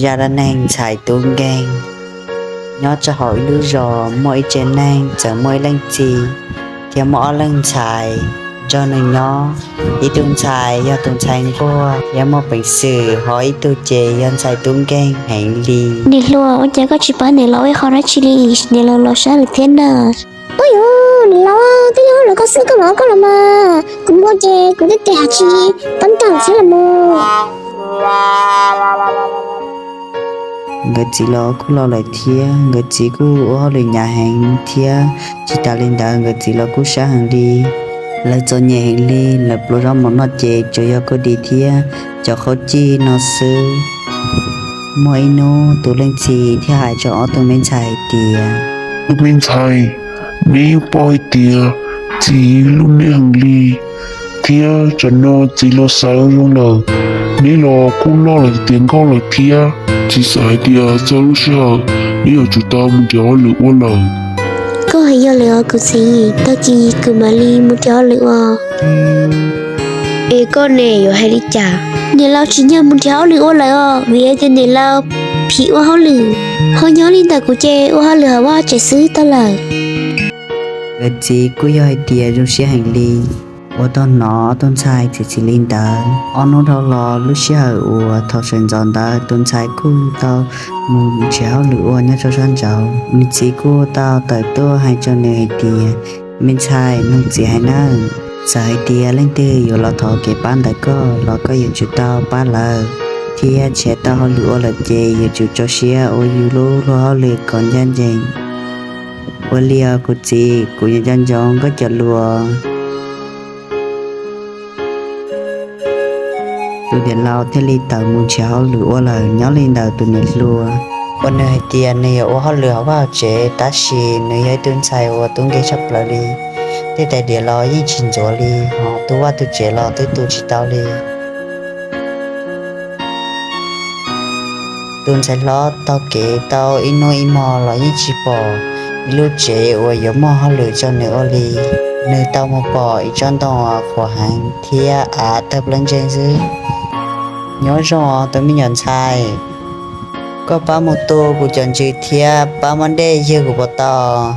zaj dab neeg ntxhais tub nkeeg. Nyob rau hauv ib lub zos muaj ib tsev neeg txawm muaj ib leej txiv thiab muaj ob leeg ntxhais nrog nws nyob. Ib tug ntxhais yog tus ntxhais nquag thiab muaj peev xwm, ho ib tug ces yog ntxhais tub nkeeg heev li. Niam hluas, ua cas koj tsis pab niam laus ua ib qho dab tsi li, niam laus los sab lawm thiab na. Ua yuav, niam laus, twb yog lawv koj xwb, koj los koj los mas, kuv mus ces kuv twb tias tsis pab ntaus thiab los mus. Nkawd txiv los kuj laus lawm thiab, nkawd txiv kuj ua hauj lwm hnyav heev thiab. Tsis tas li ntawd nkawd txiv los kuj sab heev li. Lawv txom nyem heev li, lawv pluas zaub mov noj ces tsuas yog koj dim thiab cov qhaub cij no xwb. Muaj ib hnub tus leej txiv thiaj hais rau ob tug me ntxhais hais tias, Tus me ntxhais, neb yeej paub hais tias txiv hlub neb heev li, thiab tsam no txiv los xav zoo lawm, neb los kuj loj lawm tiav nkauj lawm thiab. Txiv xav hais tias txog lub sij hawm neb yuav tsum tau mus nrhiav hauj lwm ua lawm. Koj hais yog lawm os kuv txiv, tag kis kuv mam li mus nrhiav hauj lwm ua. Es koj ne yuav hais li cas? Niam laus tsim nyog mus nrhiav hauj lwm ua lawm os, vim tias niam laus phim ua hauj lwm, ho nyob li ntawm kuv ces ua hauj lwm hauv vaj tsev xwb tau lawm. Nkawd txiv kuj yog hais tias zoo siab heev li. Ua tau hnov ob tug ntxhais txiv txim li ntawd, ob hnub dhau los lub sij hawm uas thaum sawv ntxov ntawd tus ntxhais kuj tau mus nrhiav hauj lwm ua nyob rau sab nraud. Nws txiv kuj tau tawm tuaj hais rau nws hais tias, Me ntxhais, mloog txiv hais nawb, txawm hais tias leej twg yuav los thov kev pab ntawm koj los koj yuav tsum tau pab lawv, thiab nrhiav tau hauj lwm ua lawm ces yuav tsum rau siab ua yus lub luag hauj lwm kom ncaj ncees. Ua li os kuv txiv, kuv yuav nco ntsoov koj cov lus. Tus niam laus thiaj li tawm mus nrhiav hauj lwm ua lawm. Nyob li ntawm tus niam hluas uas nws hais tias nws yuav ua hauj lwm hauv vaj hauv tsev, tab sis nws yog ib tug ntxhais uas tub nkeeg tshaj plaws li. Tej tais diav los yeej tsis ntxuav li, ho tu vaj tu tsev los twb tu tsis tau li. Tus ntxhais hlob taug kev tau ib hnub ib hmo los yeej tsis pom ib lub tsev uas yuav muaj hauj lwm rau nws ua li. Nws tau mus pom ib tsob ntoo qhuav heev thiab av tawg plaws ntsees xwb. Nyob zoo tus me nyuam ntxhais, koj pab mus tu kuv cov ntsis thiab pab muab dej ywg kuv puas tau?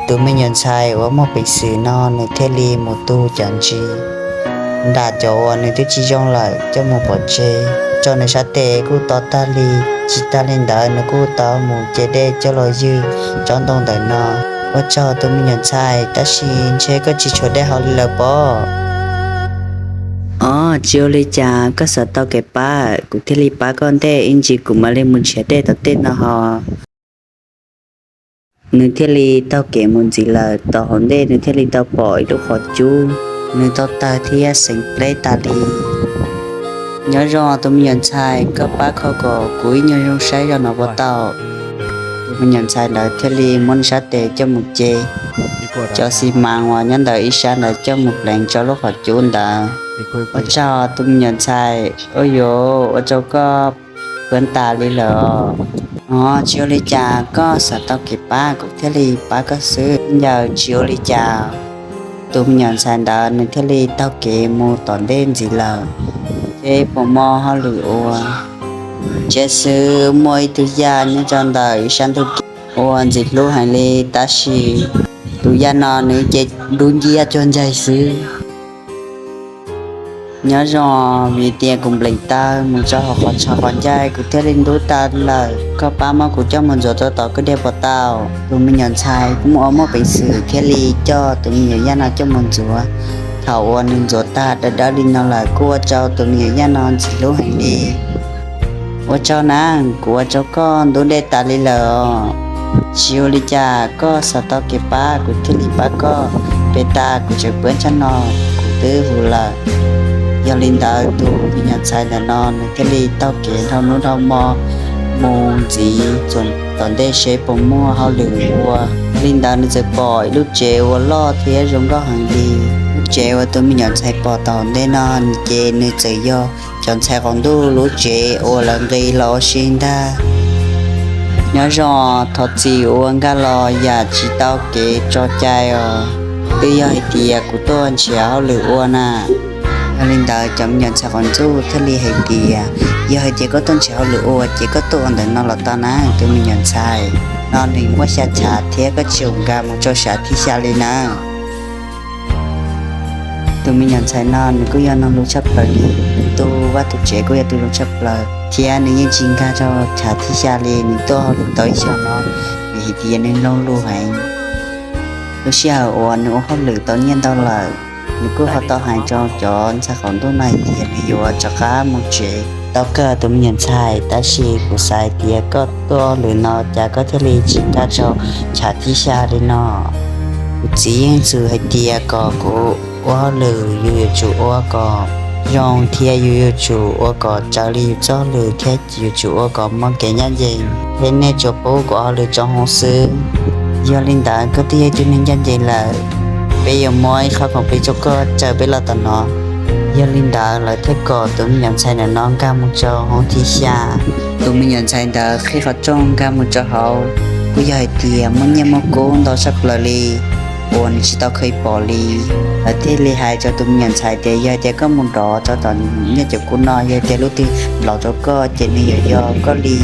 Tus me nyuam ntxhais uas muaj peev xwm no nws thiaj li mus tu cov ntsis, nram cov uas nws twb tsis zoo lawm coj mus pov tseg, tso nws sab tes kuj to tag li. Tsis tas li ntawd nws kuj tau mus ce dej coj los ywg tsob ntoo ntawm no. Ua tsaug tus me nyuam ntxhais, tab sis ntshe koj tsis tshuav dej haus li lawm pob? Os, tsis ua li cas, koj xav tau kev pab kuv thiaj li pab koj ntej, ib ntsis kuv mam li mus nrhiav dej tom tej no haus. Nws thiaj li taug kev mus ntxiv lawm. Tom hauv ntej nws thiaj li tau pom ib lub qhov cub, nws tau tawg thiab xeev pleb tas li. Nyob zoo tus me nyuam ntxhais, koj pab kho kom kuv ib nyuag zoo saib zoj no puas tau? Tus me nyuam ntxhais ntawd thiaj li muab nws sab tes coj mus ce cov xis mas uas nyob ntawm ib sab ntawd coj mus pleev rau lub qhov cub ntawd. Ua tsaug tus me nyuam ntxhais, ua yuav ua rau koj puab tas li lawm os. Os, tsis ua li cas, koj xav tau kev pab kuv thiaj li pab koj xwb, ncaws tsis ua li cas. Tus me nyuam ntxhais ntawd nws thiaj li taug kev mus tom ntej ntxiv lawm, seb puas muaj hauj lwm ua. Ntsia xwb muaj ib tug yaj nyob rau ntawm ib sab ntug kev uas ntxim hlub heev li, tab sis tus yaj no nws ces dub nciab cuag ncaig xwb. Nyob zoo, vim tias kuv nplees taw mus rau hauv qhov tshauv qhov ncai kuv thiaj li ntub tas lawm, koj pab muab kuv coj mus ntxuav rau tom kwj deg puas tau? Tus me nyuam ntxhais kuj ua muaj peev xwm thiaj li coj tus me nyuam yaj no coj mus ntxuav. Thaum uas nws ntxuav tag dawb dawb li no lawm kuj ua rau tus me nyuam yaj no ntxim hlub heev li. Ua tsaug na, kuv ua rau koj ntub dej tas li lawm os. Tsis ua li cas, koj xav tau kev pab kuv thiaj li pab koj, pem tas kuv tseem puab tshaj no, kuv twb hu lawm. Yog li ntawd tus me nyuam ntxhais ntawm no nws thiaj li taug kev dhau hnub dhau hmo mus ntxiv tom ntej seb puas muaj hauj lwm ua. Li ntawd nws txawm pom ib lub tsev uas loj thiab zoo nkauj heev li. Lub tsev uas tus me nyuam ntxhais pom tom ntej no ces nws txawm yog cov ntxhais qaum ntuj lub tsev uas lawv nqis los ua si ntag. Nyob zoo, thov txim uas nkag los yam tsis tau kev tso cai os. Twb yog hais tias kuv tuaj nrhiav hauj lwm ua na. Yog li ntawd cov me nyuam ntxhais qaum ntxuj thiaj li hais tias, yog hais tias koj tuaj nrhiav hauj lwm ua ces koj tuaj ua ntawm no los tau na tus me nyuam ntxhais. No nws muaj xya chav thiab koj tsis nkag mus rau chav thib xya li na. Tus me nyuam ntxhais no nws kuj yog noog lus tshaj plaws li, tu vaj tu tsev kuj yog tu zoo tshaj plaws thiab nws yeej tsis nkag rau chav thib xya li. Nws tuaj hauj lwm tau ib xyoos no vim hais tias nws loog lus heev. Lub sij hawm uas nws ua hauj lwm tau nyiaj ntau lawm, nws kuj ho tau hais rau cov ntxhais qaum ntuj no hais tias nws yuav rov qab mus tsev. Tau kawg tus me nyuam ntxhais, tab sis kuv xav hais tias koj tuaj hauj lwm no cas koj thiaj li tsis nkag rau chav thib xya li no? Kuv txiv yeej xav hais tias kom kuv ua hauj lwm yus yuav tsum ua kom zoo thiab yus yuav tsum ua kom raws li yus txoj hauj lwm thiab yus yuav tsum ua kom muaj kev ncaj ncees thiab nej tsuas pub kuv ua hauj lwm tso hauv xwb. Yog li ntawd koj twb yog ib tug neeg ncaj ncees lawm, peb yuav muab ib qho khoom plig rau koj raws peb los tom no. Yog li ntawd lawv thiaj kom tus me nyuam ntxhais ntawm no nkag mus rau hauv thib xya. Tus me nyuam ntxhais ntawd qhib qhov rooj nkag mus rau hauv, kuj yog hais tias muaj nyiaj muaj kub ntau tshaj plaws li uas nws tsis tau kheev pom li. Lawv thiaj li hais rau tus me nyuam ntxhais tias yog tias koj mus nrov rau tom nyiaj cov kub no, yog tias lub twg nplaum rau koj ces nws yuav yog koj li.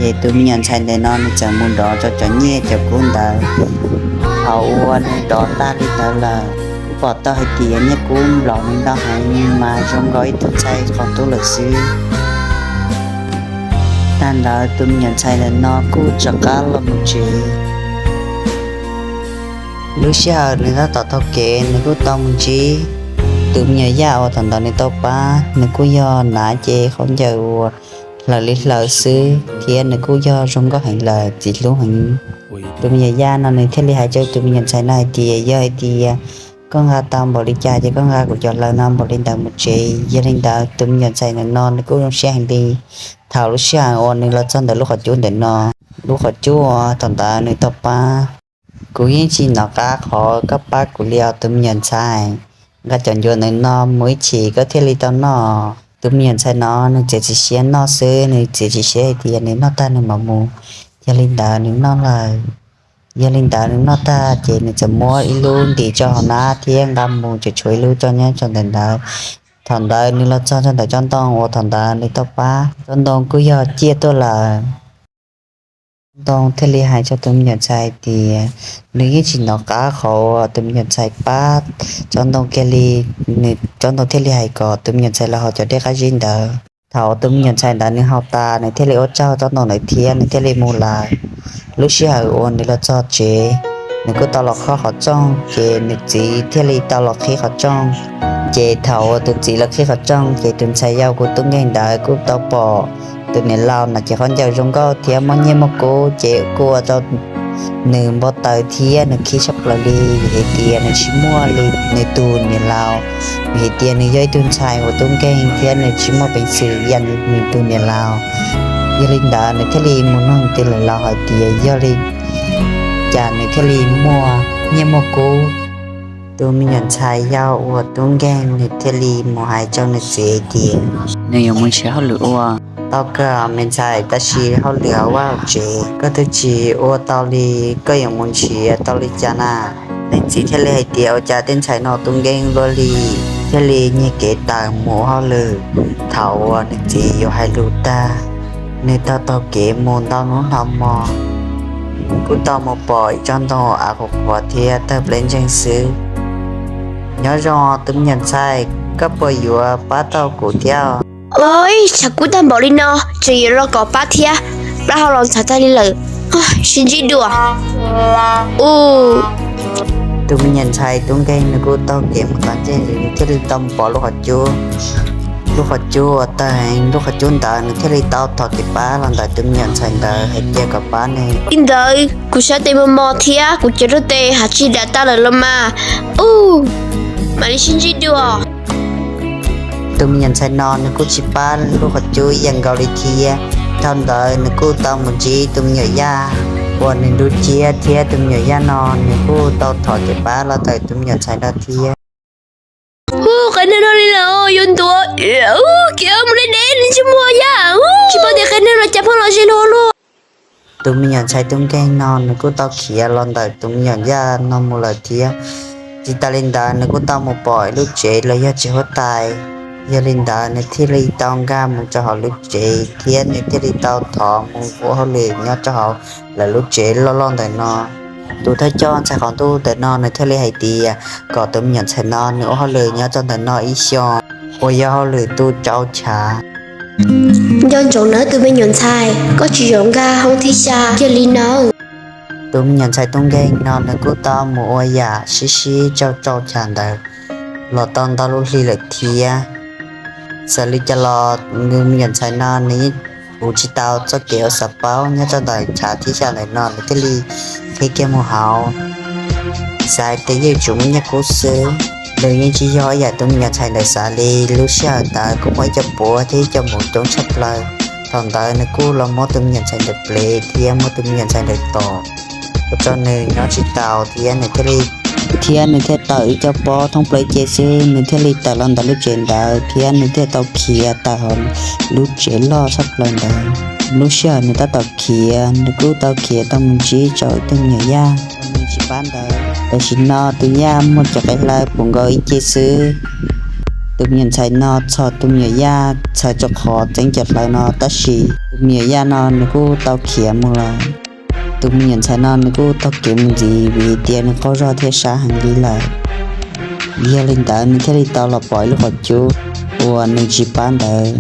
Ces tus me nyuam ntxhais ntawm no nws txawm mus nrov rau cov nyiaj cov kub ntawd. Thaum uas nws nrov tag li ntawd lawm, kuj pom tau hais tias nyiaj kub nplaum nws ntau heev mas zoo nkaus ib tug ntxhais qaum ntuj lawm xwb. Tag ntawd tus me nyuam ntxhais ntawm no kuj rov qab los mus tsev. Lub sij hawm nws tab tom taug kev nws kuj tau mus ntsib tus me nyuam yaj uas thaum ntawd nws tau pab, nws kuj yog hnav cev khaub ncaws uas hlaws li hlaws xwb thiab nws kuj yog zoo nkauj heev lawm txiv hlub heev. Tus me nyuam yaj no nws thiaj li hais rau tus me nyuam ntxhais no hais tias yog hais tias koj nqa tau npaum li cas ces koj nqa kuv cov hlaws no npaum li ntawd mus tsev. Yog li ntawd tus me nyuam ntxhais ntawm no nws kuj zoo siab heev li. Thaum lub sij hawm uas nws los txog ntawm lub qhov cub ntawm no, lub qhov cub uas thaum ntawd nws tau pab, kuv yeej tsis hnov qab qhov koj pab kuv li os tus me nyuam ntxhais. Nqa cov ncuav ntawm no mus ib chim koj thiaj li tau noj. Tus me nyuam ntxhais no nws txiav txim siab noj xwb, nws txiav txim siab hais tias nws noj tag nws mam mus. Yog li ntawd nws noj lawm. Yog li ntawd nws noj tag ces nws txawm muab ib lub ntim rau hauv hnab thiab nqa mus tseem tshuav ib lub rau nyob rau ntawm ntawd. Thaum ntawd nws los txog rau ntawm tsob ntoo uas thaum ntawd nws tau pab, tsob ntoo kuj yog ciaj tuaj lawm. Tsob ntoo thiaj li hais rau tus me nyuam ntxhais hais tias nws yeej tsis hnov qab qhov uas tus me nyuam ntxhais pab tsob ntoo kiag li. Nws, tsob ntoo thiaj li hais kom tus me nyuam ntxhais los haus cov dej qab zib ntawd. Thaum tus me nyuam ntxhais ntawd nws haus tas nws thiaj li ua tsaug tsob ntoo ntawd thiab nws thiaj li mus lawm. Lub sij hawm uas nws los txog tsev, nws kuj tau los khob qhov rooj ces nws txiv thiaj li tau los qhib qhov rooj. Ces thaum uas tus txiv los qhib qhov rooj ces tus ntxhais yau kuv tub nkeeg ntawd kuj tau pom tus niam laus no ces qhov ncaws zoo nkauj thiab muaj nyiaj muaj kub ces kuj ua rau nws npau taws thiab nws khib tshaj plaws li vim hais tias nws tsis muaj li nws tus niam laus, vim hais tias nws yog ib tug ntxhais uas tub nkeeg thiab nws tsis muaj peev xwm yam nws tus niam laus. Yog li ntawd nws thiaj li mus nug nws tus niam laus hais tias yog li cas nws thiaj li muaj nyiaj muaj kub. Tus me nyuam ntxhais yau uas tub nkeeg nws thiaj li mus hais rau nws txiv hais tias nws yuav mus nrhiav hauj lwm ua. Tau kawg me ntxhais, tab sis hauj lwm hauv vaj hauv tsev koj twb tsis ua tau li, koj yuav mus nrhiav tau li cas na? Nws txiv thiaj li hais tias ua cas tej ntxhais no tub nkeeg luaj li, thiaj li nyiag kev tawm mus ua hauj lwm. Thaum uas nws txiv yuav hais lus tag, nws taug taug kev mus ntau hnub hmo, kuj tau mus pom ib tsob ntoo av qhuav qhuav thiab tawg pleb ntseeg xwb. Nyob zoo tus me nyuam ntxhais, koj puas yuav pab tau kuv thiab? Oj, tshav kub tag npaum li no tseem yuav los kom pab thiab, plaub hau los ntxhov tag li lawm, sib ntsib dua. Tus me nyuam ntxhais tub nkeeg nws kuj taug kev mus tom ntej, nws thiaj li tau mus pom lub qhov cub. Lub qhov cub uas tawg heev, lub qhov cub ntawd nws thiaj li tau thov kev pab los ntawm tus me nyuam ntxhais ntawd hais tias kom pab nws. Li ntawd kuv sab tes mos mos thiab kuv cov rau tes hav tsis dam tas lawm los mas. Ub, mam li sib ntsib dua. Tus me nyuam ntxhais no nws kuj tsis pab lub qhov cub ib yam nkaus li thiab. Dhau ntawd nws kuj tau mus ntsib tus me nyuam yaj uas nws nrug ciab thiab tus me nyuam yaj no nws kuj tau thov kev pab los ntawm tus me nyuam ntxhais no thiab. Ub, qe neeg no li lawm yuav ntuav, kev mus deb deb li ntsej muag yaj. Tsis paub tias qe neeg no cas pheej los ze luag luag. Tus me nyuam ntxhais tub nkeeg no nws kuj tau khiav los ntawm tus me nyuam yaj no mus lawm thiab. Tsis tas li ntawd nws kuj tau mus pom lub tsev los yog tsev huab tais. Yog li ntawd nws thiaj li tau nkag mus rau hauv lub tsev thiab nws thiaj li tau thov mus ua hauj lwm nyob rau hauv lawv lub tsev loj loj ntawm no. Tus thawj coj ntxhais qhov ntuj ntawm no nws thiaj li hais tias kom tus me nyuam ntxhais no nws ua hauj lwm nyob rau ntawm no ib xyoos uas yog hauj lwm tu tsau chav. Nco ntsoov nawb tus me nyuam ntxhais, koj tsis txhob nkag hoob thib xya kiag li nawb. Tus me nyuam ntxhais tub nkeeg no nws kuj tau mus ua yam sib sib tsau tsau chav ntawd los tau ntau lub hli lawm thiab. Txawm li cas los tus me nyuam ntxhais no nws yeej ua tsis tau txoj kev uas xav paub nyob rau ntawm chav thib xya ntawm no nws thiaj li qhib kiag mus hauv. Xav tias yeej yuav tsum muaj nyiaj kub xwb, nws yeej tsis yog ib yam tus me nyuam ntxhais ntawd xav li. Lub sij hawm ntawd kuj muaj ib co puav thiab ib co mus coob tshaj plaws. Thaum ntawd nws kuj los muab tus me nyuam ntxhais ntawd plev thiab muab tus me nyuam ntxhais ntawd tom, ua rau nws nyob tsis tau thiab nws thiaj li thiab nws thiaj tawm ib co pob thoob plaws ib ce xwb, nws thiaj li tawm los ntawm lub tsev ntawd thiab nws thiaj tau khiav tawm hauv lub tsev loj tshaj plaws ntawd. Lub sij hawm nws tab tom khiav nws kuj tau khiav tau mus ntsib rau tus me nyuam yaj nws tsis pab ntawd. Tam sim no tus yaj muaj cov qe hlaws puv nkaus ib ce xwb. Tus me nyuam ntxhais no txhom tus me nyuam yaj txhawm rau qhov txeeb cov hlaws no tab sis tus me nyuam yaj no nws kuj tau khiav mus lawm. Tus me nyuam ntxhais no nws kuj taug kev mus ntxiv vim tias nws qaug zog thiab sab heev li lawm. Yog li ntawd nws thiaj li tau los pom ib lub qhov cub uas nws tsis pab ntawd.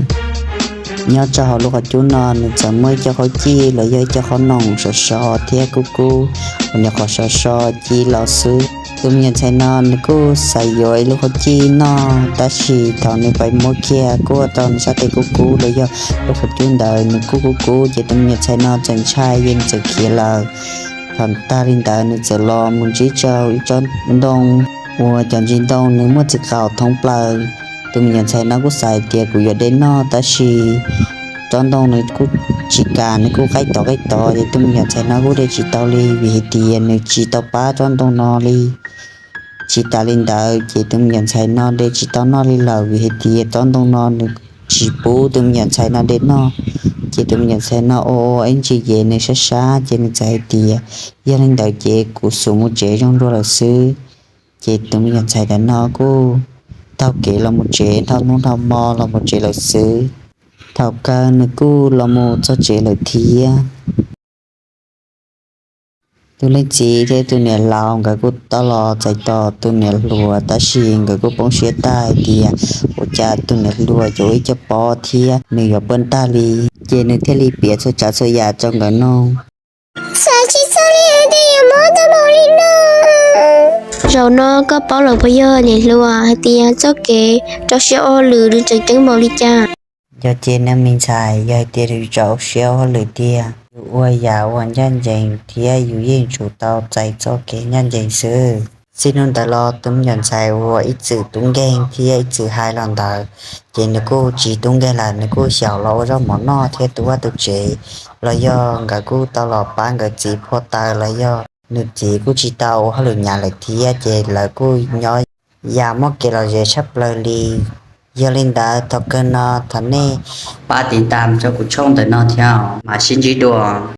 Nyob rau hauv lub qhov cub no nws txawm muaj ib co qhaub cij los yog ib co qhob noom sov so thiab kub kub uas nyuam qhuav sov so ci los xwb. Tus me nyuam ntxhais no nws kuj xav yuav ib lub qhaub cij noj tab sis thaum nws pais muab kiag kuj ua rau nws sab tes kub kub los yog lub qhov cub ntawd nws kuj kub kub ces tus me nyuam ntxhais no txawm ntshai ces nws txawm khiav lawm. Thaum tag li ntawd nws txawm los mus ntsib rau ib tsob ntoo uas cov ntsis ntoo nws muaj txiv qaum thoob plaws. Tus me nyuam ntxhais no kuj xav hais tias kuv yuav de noj tab sis tsob ntoo nws kuj tsis kam, nws kuj qaij tod qaij tod ces tus me nyuam ntxhais no kuj de tsis tau li vim hais tias nws tsis tau pab tsob ntoo no li. Tsis tas li ntawd ces tus me nyuam ntxhais no de tsis tau noj li lawm vim hais tias tsob ntoo no nws tsis pub tus me nyuam ntxhais no de noj. Ces tus me nyuam ntxhais no ua ua ib ntsis ces nws sab sab ces nws txawm hais tias, yog li ntawd ces kuv xub mus tsev zoo dua lawm xwb. Ces tus me nyuam ntxhais ntawm no kuj taug kev los mus tsev, dhau hnub dhau hmo los mus tsev lawm xwb. Thaum kawg nws kuj los mus txog tsev lawm thiab. Tus leej txiv thiab tus niam laus nkawd kuj tau los txais tos tus niam hluas tab sis nkawd kuj poob siab tag hais tias ua cas tus niam hluas yuav ua ib co pob thiab nws yuav poob tag li. Ces nws thiaj li piav txhua tsav txhua yam rau nkawd nug. Xav tsis txog li hais tias yuav muab tau npaum li no. Zaum no koj paub lawm puas yog niam hluas hais tias txoj kev rau siab ua hauj lwm nws tseem ceeb npaum li cas? Yog ces niag me ntxhais, yog hais tias yus rau siab ua hauj lwm tiag, yus ua yam uas ncaj ncees thiab yus yeej tsum tau txais txoj kev ncaj ncees xwb. Txij hnub ntawd los tus me nyuam ntxhais uas ib txwm tub nkeeg thiab ib txwm hais los ntawd, ces nws kuj tsis tub nkeeg lawm, nws kuj xyaum los ua zaub mov noj thiab tu vaj tu tsev, los yog nkawd kuj tau los pab nkawd txiv phua taws los yog nws txiv kuj tsis tau ua hauj lwm hnyav lawm thiab ces lawv kuj nyob yam muaj kev lom zem tshaj plaws li. Yog li ntawd thaum kawg no thov nej pab tiv tam rau kuv tshooj ntawm no thiab mam sib ntsib dua.